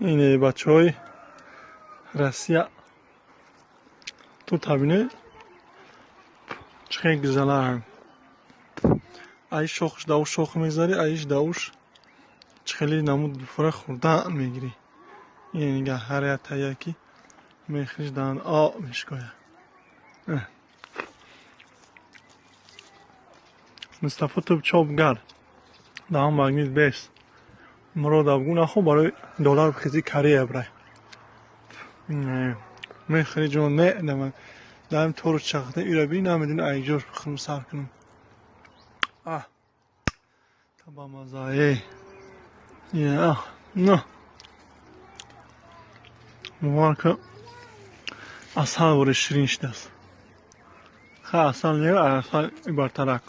Ин бачаҳои Россия турта бинед, чӣ хел гузалаанд. Аиш шохш да уш шох мегзарӣ, аиш да уш чӣ хели намуд фура хӯрдан мегирӣ. Ин нигаҳ, ҳар як таяки мехӯриш, даҳан об мешикояд. Мустафо, ту чоп гард, даҳан магнит бес. Мурод, абгӯ нахо, барои доллар бихези Корея бирай. Мехӯри, ҷон, не, даҳам тору чахта ира би, намедони айҷош бихӯрм, сар кунам. А табамазае на муборака, асал бори ширин шудааст. Ха, асал не, асал бартарак.